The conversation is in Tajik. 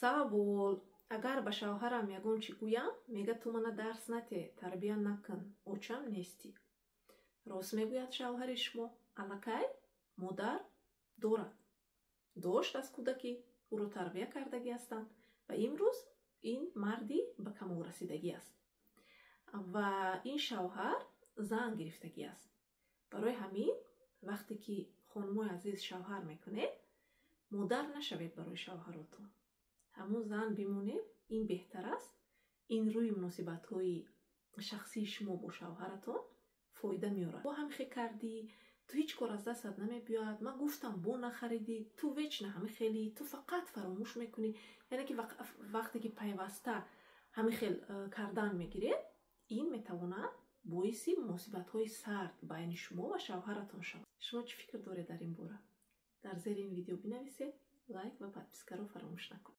Савол: агар ба шавҳарам ягон чӣ гӯям, мега: «Ту мана дарс нате, тарбия накун, очам нестӣ». Рост мегӯяд шавҳари шумо. Аллакай модар дорад, дошт, аз кӯдакӣ ӯро тарбия кардагӣ ҳастанд ва имрӯз ин марди ба камол расидагӣ аст ва ин шавҳар зан гирифтагӣ аст. Барои ҳамин, вақте ки, хонумои азиз, шавҳар мекунед, модар нашавед барои шавҳаротон, ҳамун зан бимонед, ин беҳтар аст. Ин рӯи муносибатҳои шахсии шумо бо шавҳаратон фоида меорад. Бо ҳамихе кардӣ, ту ҳеҷ кор аз дастат намебиёяд, ман гуфтам, бо нахаридӣ, ту вечно ҳами хелӣ, ту фақат фаромӯш мекунӣ. Яъне ки вақте ки пайваста ҳами хел кардан мегиред, ин метавонад боиси муносибатҳои сард байни шумо ва шавҳаратон шавад. Шумо чӣ фикр доред дар ин бора? Дар зери ин видео бинависед, лайк ва подписка ро фаромӯш накунед.